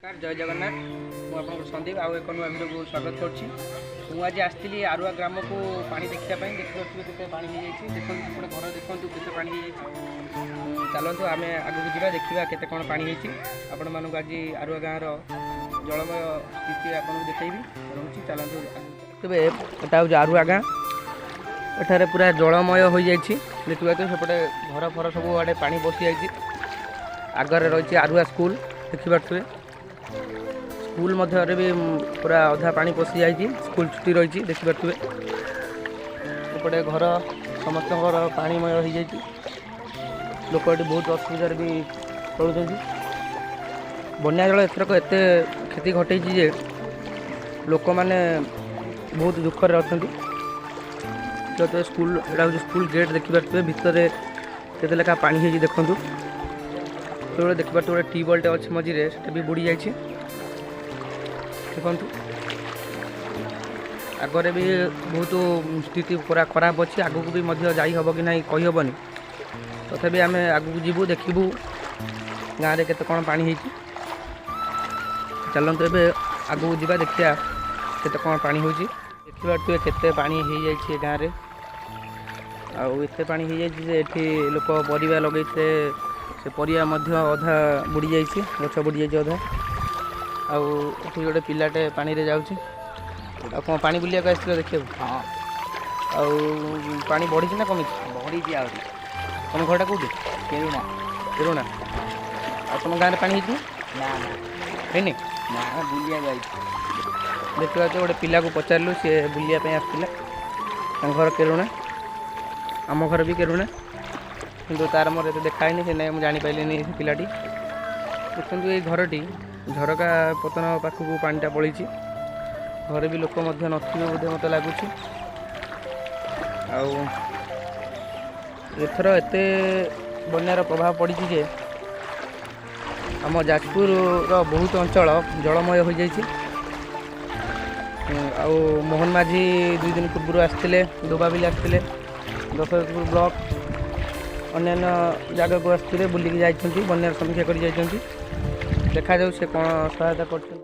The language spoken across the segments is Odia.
ନମସ୍କାର, ଜୟ ଜଗନ୍ନାଥ। ମୁଁ ଆପଣଙ୍କର ସନ୍ଦୀପ, ଆଉ ଏକ ନୂଆ ଭିଡ଼ିଓକୁ ସ୍ୱାଗତ କରୁଛି। ମୁଁ ଆଜି ଆସିଥିଲି ଆରୁଆ ଗ୍ରାମକୁ ପାଣି ଦେଖିବା ପାଇଁ। ଦେଖିପାରୁଥିବେ କେତେ ପାଣି ହେଇଯାଇଛି। ଦେଖନ୍ତୁ, ସେପଟେ ଘର ଦେଖନ୍ତୁ କେତେ ପାଣି ହେଇଯାଇଛି। ଚାଲନ୍ତୁ, ଆମେ ଆଗକୁ ଯିବା, ଦେଖିବା କେତେ କ'ଣ ପାଣି ହେଇଛି। ଆପଣମାନଙ୍କୁ ଆଜି ଆରୁଆ ଗାଁର ଜଳମୟ ସ୍ଥିତି ଆପଣଙ୍କୁ ଦେଖେଇବି। ରହୁଛି, ଚାଲନ୍ତୁ ଆଗକୁ। ତେବେ ଏଟା ହେଉଛି ଆରୁଆ ଗାଁ। ଏଠାରେ ପୁରା ଜଳମୟ ହୋଇଯାଇଛି। ଦେଖିପାରୁଥିବେ, ସେପଟେ ଘର ଫର ସବୁ ଆଡ଼େ ପାଣି ପଶିଯାଇଛି। ଆଗରେ ରହିଛି ଆରୁଆ ସ୍କୁଲ। ଦେଖିପାରୁଥିବେ, ସ୍କୁଲ ମଧ୍ୟରେ ବି ପୁରା ଅଧା ପାଣି ପଶିଯାଇଛି। ସ୍କୁଲ ଛୁଟି ରହିଛି। ଦେଖିପାରୁଥିବେ, ଏପଟେ ଘର ସମସ୍ତଙ୍କର ପାଣିମୟ ହୋଇଯାଇଛି। ଲୋକ ଏଠି ବହୁତ ଅସୁବିଧାରେ ବି ଚଳୁଛନ୍ତି। ବନ୍ୟା ଜଳ ଏଥରକ ଏତେ କ୍ଷତି ଘଟେଇଛି ଯେ ଲୋକମାନେ ବହୁତ ଦୁଃଖରେ ଅଛନ୍ତି। ଦେଖିପାରୁଥିବେ ସ୍କୁଲ, ଏଇଟା ହେଉଛି ସ୍କୁଲ ଗେଟ୍। ଦେଖିପାରୁଥିବେ, ଭିତରେ କେତେ ଲେଖା ପାଣି ହେଇଛି ଦେଖନ୍ତୁ। ସେତେବେଳେ ଦେଖିପାରୁଥିବେ, ଗୋଟେ ଟ୍ୟୁବୱେଲ୍ଟେ ଅଛି ମଝିରେ, ସେଟା ବି ବୁଡ଼ି ଯାଇଛି। ଦେଖନ୍ତୁ, ଆଗରେ ବି ବହୁତ ସ୍ଥିତି ପୁରା ଖରାପ ଅଛି। ଆଗକୁ ବି ମଧ୍ୟ ଯାଇ ହେବ କି ନାହିଁ କହିହେବନି। ତଥାପି ଆମେ ଆଗକୁ ଯିବୁ, ଦେଖିବୁ ଗାଁରେ କେତେ କ'ଣ ପାଣି ହେଇଛି। ଚାଲନ୍ତୁ, ଏବେ ଆଗକୁ ଯିବା, ଦେଖିବା କେତେ କ'ଣ ପାଣି ହେଉଛି। ଦେଖିପାରୁଥିବେ, କେତେ ପାଣି ହେଇଯାଇଛି ଏ ଗାଁରେ। ଆଉ ଏତେ ପାଣି ହେଇଯାଇଛି ଯେ ଏଠି ଲୋକ ପରିବା ଲଗେଇଥିଲେ, ସେ ପରିବା ମଧ୍ୟ ଅଧା ବୁଡ଼ି ଯାଇଛି, ଗଛ ବୁଡ଼ି ଯାଇଛି ଅଧା। ଆଉ ଏଠି ଗୋଟେ ପିଲାଟେ ପାଣିରେ ଯାଉଛି। ଆଉ କ'ଣ ପାଣି ବୁଲିବାକୁ ଆସିଥିଲ ଦେଖିବାକୁ? ହଁ। ଆଉ ପାଣି ବଢ଼ିଛି ନା କମିଛି? ବଢ଼ିଛି ଆହୁରି। ତମ ଘରଟା କେଉଁଠି? କେରୁଣା। କେରୁଣା। ଆଉ ତମ ଗାଁରେ ପାଣି ହେଇଛି? ନା ନା। ହେଇନି? ନା, ଆମେ ବୁଲିବାକୁ ଆଇଛୁ। ଦେଖିବା, ଗୋଟେ ପିଲାକୁ ପଚାରିଲୁ, ସିଏ ବୁଲିବା ପାଇଁ ଆସିଥିଲା। ତାଙ୍କ ଘର କେରୁଣା, ଆମ ଘର ବି କେରୁଣା। କିନ୍ତୁ ତାର ମୋର ଏତେ ଦେଖା ହେଇନି, ସେ ନାଇଁ ମୁଁ ଜାଣିପାରିଲିନି ସେ ପିଲାଟି। ଦେଖନ୍ତୁ, ଏଇ ଘରଟି ଝରକା ପତନ ପାଖକୁ ପାଣିଟା ପଳେଇଛି। ଘରେ ବି ଲୋକ ମଧ୍ୟ ନଥିବେ ବୋଧେ ମୋତେ ଲାଗୁଛି। ଆଉ ଏଥର ଏତେ ବନ୍ୟାର ପ୍ରଭାବ ପଡ଼ିଛି ଯେ ଆମ ଯାଜପୁରର ବହୁତ ଅଞ୍ଚଳ ଜଳମୟ ହୋଇଯାଇଛି। ଆଉ ମୋହନ ମାଝୀ 2 ଦିନ ପୂର୍ବରୁ ଆସିଥିଲେ, ଡୋବାବିଲ ଆସିଥିଲେ, ଦଶରଥପୁର ବ୍ଲକ, ଅନ୍ୟାନ୍ୟ ଜାଗାକୁ ଆସିଥିଲେ, ବୁଲିକି ଯାଇଛନ୍ତି, ବନ୍ୟାର ସମୀକ୍ଷା କରି ଯାଇଛନ୍ତି। ଦେଖାଯାଉ ସେ କ'ଣ ସହାୟତା କରୁଛନ୍ତି।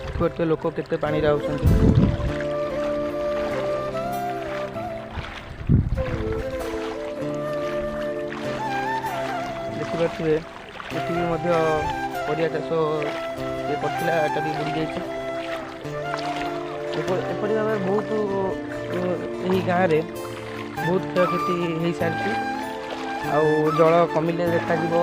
ଦେଖିପାରୁଥିବେ, ଲୋକ କେତେ ପାଣିରେ ଆଉଛନ୍ତି। ଦେଖିପାରୁଥିବେ, ଏଠି ବି ମଧ୍ୟ ପରିବା ଚାଷ ଇଏ କରିଥିଲା, ଏଟା ବି ବୁଡ଼ି ଯାଇଛି। ଏପରି ଭାବରେ ବହୁତ ଏହି ଗାଁରେ ବହୁତ କ୍ଷୟକ୍ଷତି ହେଇସାରିଛି। ଆଉ ଜଳ କମିଲେ ଦେଖାଯିବ।